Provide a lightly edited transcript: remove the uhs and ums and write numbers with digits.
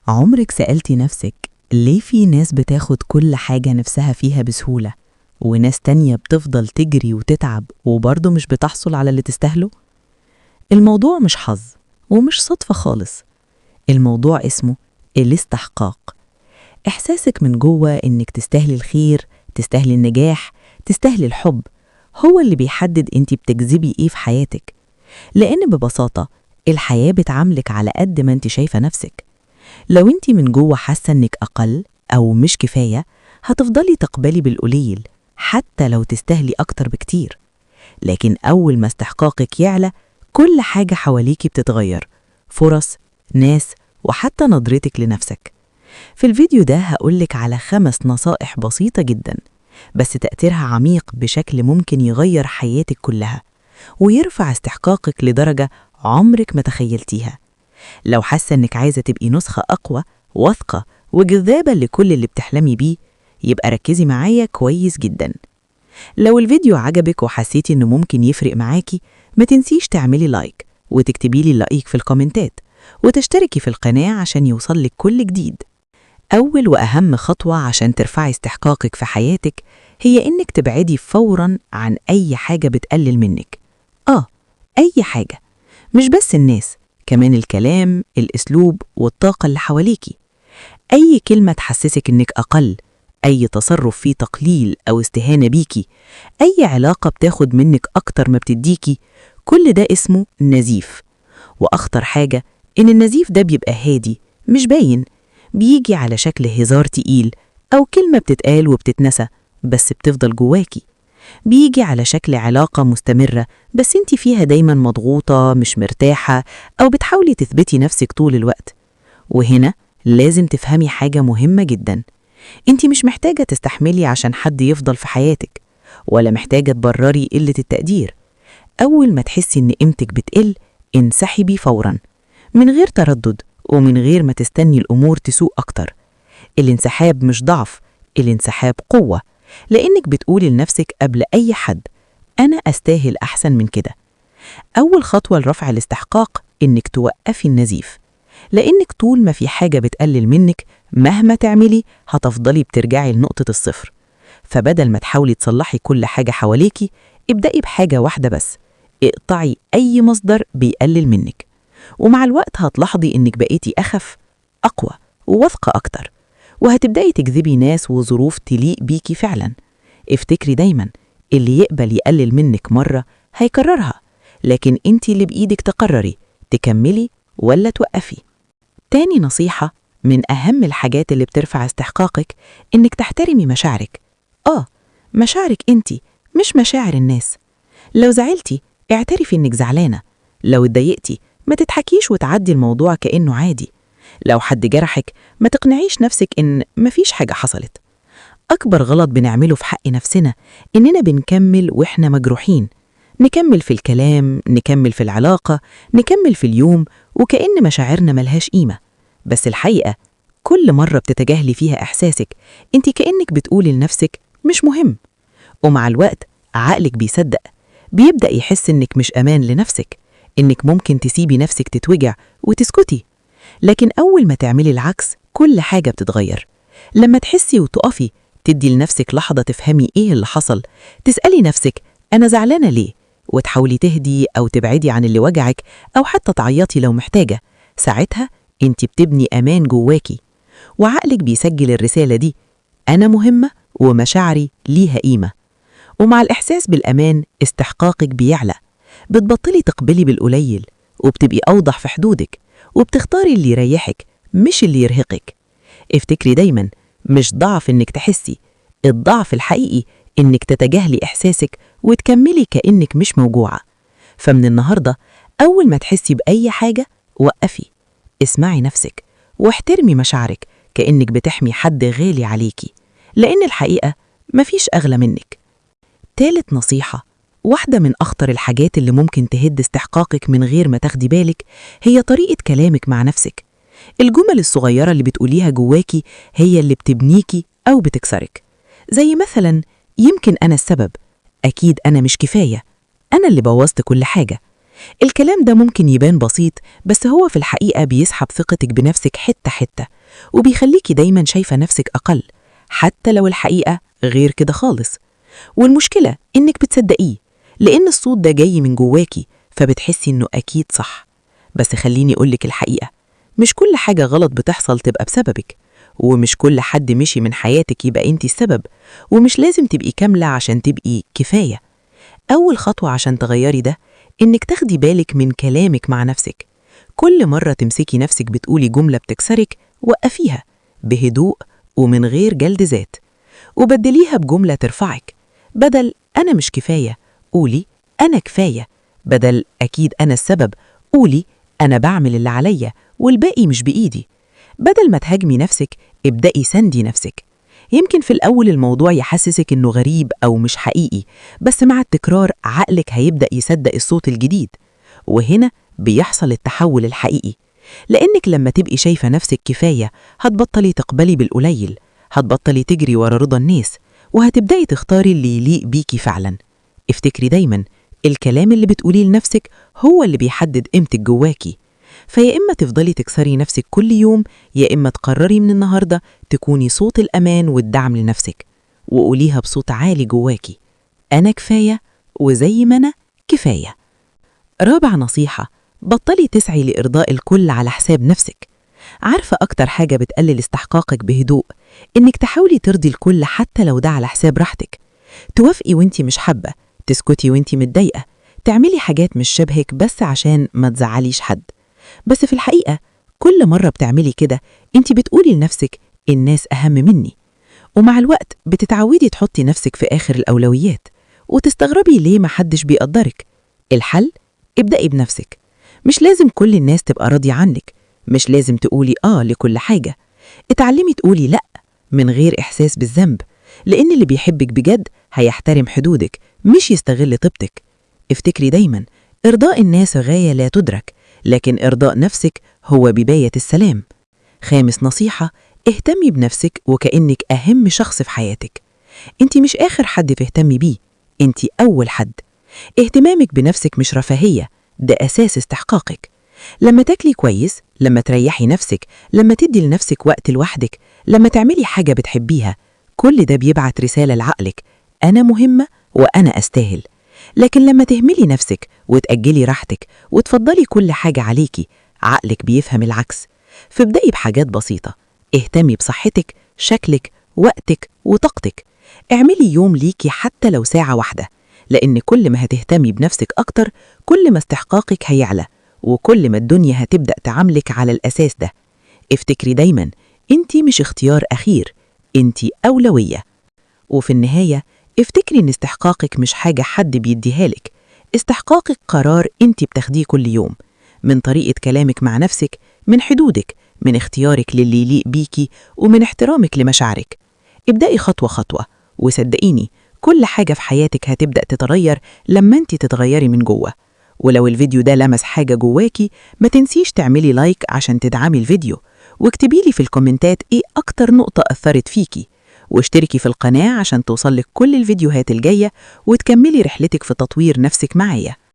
عمرك سألتي نفسك ليه في ناس بتاخد كل حاجة نفسها فيها بسهولة وناس تانية بتفضل تجري وتتعب وبرضه مش بتحصل على اللي تستاهله؟ الموضوع مش حظ ومش صدفة خالص. الموضوع اسمه الاستحقاق. إحساسك من جوه إنك تستاهلي الخير، تستاهلي النجاح، تستاهلي الحب، هو اللي بيحدد انت بتجذبي ايه في حياتك. لأن ببساطة الحياة بتعاملك على قد ما انت شايفة نفسك. لو انت من جوه حاسة انك أقل أو مش كفاية، هتفضلي تقبلي بالقليل حتى لو تستاهلي أكتر بكتير. لكن أول ما استحقاقك يعلى، كل حاجة حواليكي بتتغير، فرص، ناس، وحتى نظرتك لنفسك. في الفيديو ده هقولك على 5 نصائح بسيطة جدا، بس تأثيرها عميق بشكل ممكن يغير حياتك كلها ويرفع استحقاقك لدرجة عمرك ما تخيلتيها. لو حاسة إنك عايزة تبقي نسخة أقوى، واثقة، وجذابة لكل اللي بتحلمي بيه، يبقى ركزي معايا كويس جدا. لو الفيديو عجبك وحسيتي إنه ممكن يفرق معاكي، ما تنسيش تعملي like وتكتبي لي رأيك في الكومنتات وتشتركي في القناة عشان يوصلك كل جديد. أول وأهم خطوة عشان ترفعي استحقاقك في حياتك هي إنك تبعدي فوراً عن أي حاجة بتقلل منك. أي حاجة، مش بس الناس، كمان الكلام، الأسلوب، والطاقة اللي حواليكي. أي كلمة تحسسك إنك أقل، أي تصرف فيه تقليل أو استهانة بيكي، أي علاقة بتاخد منك أكتر ما بتديكي، كل ده اسمه نزيف. وأخطر حاجة إن النزيف ده بيبقى هادي، مش باين، بيجي على شكل هزار تقيل أو كلمة بتتقال وبتتنسى بس بتفضل جواكي. بيجي على شكل علاقة مستمرة بس انت فيها دايما مضغوطة، مش مرتاحة، أو بتحاولي تثبتي نفسك طول الوقت. وهنا لازم تفهمي حاجة مهمة جدا، انت مش محتاجة تستحملي عشان حد يفضل في حياتك، ولا محتاجة تبرري قلة التقدير. أول ما تحسي إن قيمتك بتقل، انسحبي فورا من غير تردد ومن غير ما تستني الأمور تسوء أكتر. الانسحاب مش ضعف، الانسحاب قوة، لأنك بتقولي لنفسك قبل أي حد أنا أستاهل أحسن من كده. أول خطوة لرفع الاستحقاق إنك توقفي النزيف، لأنك طول ما في حاجة بتقلل منك مهما تعملي هتفضلي بترجعي لنقطة الصفر. فبدل ما تحاولي تصلحي كل حاجة حواليكي، ابدأي بحاجة واحدة بس، اقطعي أي مصدر بيقلل منك. ومع الوقت هتلاحظي إنك بقيتي أخف، أقوى، وواثقة أكتر، وهتبدأي تجذبي ناس وظروف تليق بيكي فعلا. افتكري دايما، اللي يقبل يقلل منك مرة هيكررها، لكن انتي اللي بإيدك تقرري تكملي ولا توقفي. تاني نصيحة من أهم الحاجات اللي بترفع استحقاقك إنك تحترمي مشاعرك. مشاعرك انتي، مش مشاعر الناس. لو زعلتي اعترفي إنك زعلانة، لو اتضايقتي ما تضحكيش وتعدي الموضوع كأنه عادي، لو حد جرحك ما تقنعيش نفسك إن مفيش حاجة حصلت. أكبر غلط بنعمله في حق نفسنا إننا بنكمل وإحنا مجروحين، نكمل في الكلام، نكمل في العلاقة، نكمل في اليوم، وكأن مشاعرنا ملهاش قيمة. بس الحقيقة كل مرة بتتجاهلي فيها إحساسك انت كأنك بتقولي لنفسك مش مهم. ومع الوقت عقلك بيصدق، بيبدأ يحس إنك مش أمان لنفسك، إنك ممكن تسيبي نفسك تتوجع وتسكتي. لكن أول ما تعملي العكس كل حاجة بتتغير. لما تحسي وتقفي، تدي لنفسك لحظة تفهمي إيه اللي حصل، تسألي نفسك أنا زعلانة ليه، وتحاولي تهدي أو تبعدي عن اللي وجعك، أو حتى تعيطي لو محتاجة. ساعتها انت بتبني أمان جواكي، وعقلك بيسجل الرسالة دي، أنا مهمة ومشاعري ليها قيمة. ومع الإحساس بالأمان استحقاقك بيعلى، بتبطلي تقبلي بالقليل، وبتبقي أوضح في حدودك، وبتختاري اللي يريحك مش اللي يرهقك. افتكري دايما، مش ضعف إنك تحسي، الضعف الحقيقي إنك تتجاهلي إحساسك وتكملي كأنك مش موجوعة. فمن النهاردة أول ما تحسي بأي حاجة وقفي، اسمعي نفسك واحترمي مشاعرك كأنك بتحمي حد غالي عليكي، لأن الحقيقة مفيش أغلى منك. تالت نصيحة، واحدة من أخطر الحاجات اللي ممكن تهد استحقاقك من غير ما تاخدي بالك هي طريقة كلامك مع نفسك. الجمل الصغيرة اللي بتقوليها جواكي هي اللي بتبنيكي أو بتكسرك. زي مثلا يمكن أنا السبب، أكيد أنا مش كفاية، أنا اللي بوظت كل حاجة. الكلام ده ممكن يبان بسيط، بس هو في الحقيقة بيسحب ثقتك بنفسك حتة حتة. وبيخليكي دايما شايفة نفسك أقل، حتى لو الحقيقة غير كده خالص. والمشكلة إنك بتصدقيه، لأن الصوت ده جاي من جواكي، فبتحسي إنه أكيد صح. بس خليني أقولك الحقيقة، مش كل حاجة غلط بتحصل تبقى بسببك، ومش كل حد مشي من حياتك يبقى انت السبب، ومش لازم تبقي كاملة عشان تبقي كفاية. أول خطوة عشان تغيري ده إنك تاخدي بالك من كلامك مع نفسك. كل مرة تمسكي نفسك بتقولي جملة بتكسرك، وقفيها بهدوء ومن غير جلد ذات، وبدليها بجملة ترفعك. بدل أنا مش كفاية، قولي أنا كفاية. بدل أكيد أنا السبب، قولي أنا بعمل اللي عليا والباقي مش بإيدي. بدل ما تهاجمي نفسك، ابدأي سندي نفسك. يمكن في الأول الموضوع يحسسك إنه غريب أو مش حقيقي، بس مع التكرار عقلك هيبدأ يصدق الصوت الجديد، وهنا بيحصل التحول الحقيقي. لأنك لما تبقي شايفة نفسك كفاية، هتبطلي تقبلي بالقليل، هتبطلي تجري ورا رضا الناس، وهتبدأي تختاري اللي يليق بيكي فعلا. افتكري دايما، الكلام اللي بتقوليه لنفسك هو اللي بيحدد قيمتك جواكي. فيا إما تفضلي تكسري نفسك كل يوم، يا إما تقرري من النهاردة تكوني صوت الأمان والدعم لنفسك، وقوليها بصوت عالي جواكي: أنا كفاية، وزي ما أنا كفاية. رابع نصيحة، بطلي تسعي لإرضاء الكل على حساب نفسك. عارفة أكتر حاجة بتقلل استحقاقك بهدوء؟ إنك تحاولي ترضي الكل حتى لو ده على حساب راحتك. توافقي وانتي مش حابة، تسكتي وانتي متضايقة، تعملي حاجات مش شبهك بس عشان ما تزعليش حد. بس في الحقيقة كل مرة بتعملي كده انتي بتقولي لنفسك الناس أهم مني، ومع الوقت بتتعودي تحطي نفسك في آخر الأولويات، وتستغربي ليه محدش بيقدرك. الحل؟ ابدأي بنفسك. مش لازم كل الناس تبقى راضية عنك، مش لازم تقولي آه لكل حاجة. اتعلمي تقولي لأ من غير إحساس بالذنب، لأن اللي بيحبك بجد هيحترم حدودك مش يستغل طيبتك. افتكري دايما، إرضاء الناس غاية لا تدرك، لكن إرضاء نفسك هو بداية السلام. خامس نصيحة، اهتمي بنفسك وكأنك أهم شخص في حياتك. انت مش آخر حد تهتمي بيه، انت أول حد. اهتمامك بنفسك مش رفاهية، ده أساس استحقاقك. لما تاكلي كويس، لما تريحي نفسك، لما تدي لنفسك وقت لوحدك، لما تعملي حاجة بتحبيها، كل ده بيبعت رسالة لعقلك: أنا مهمة وأنا أستاهل. لكن لما تهملي نفسك وتأجلي راحتك وتفضلي كل حاجة عليكي، عقلك بيفهم العكس. فابدأي بحاجات بسيطة، اهتمي بصحتك، شكلك، وقتك وطاقتك. اعملي يوم ليكي حتى لو ساعة واحدة، لأن كل ما هتهتمي بنفسك أكتر كل ما استحقاقك هيعلى، وكل ما الدنيا هتبدأ تعاملك على الأساس ده. افتكري دايما، انتي مش اختيار أخير، انتي أولوية. وفي النهاية افتكري إن استحقاقك مش حاجة حد بيديها لك، استحقاقك قرار انتي بتاخديه كل يوم، من طريقة كلامك مع نفسك، من حدودك، من اختيارك للي يليق بيكي، ومن احترامك لمشاعرك. ابدأي خطوة خطوة، وصدقيني كل حاجة في حياتك هتبدأ تتغير لما انتي تتغيري من جوه. ولو الفيديو ده لمس حاجة جواكي، ما تنسيش تعملي like عشان تدعمي الفيديو، واكتبيلي في الكومنتات ايه أكتر نقطة أثرت فيكي، واشتركي في القناة عشان توصلك كل الفيديوهات الجاية وتكملي رحلتك في تطوير نفسك معايا.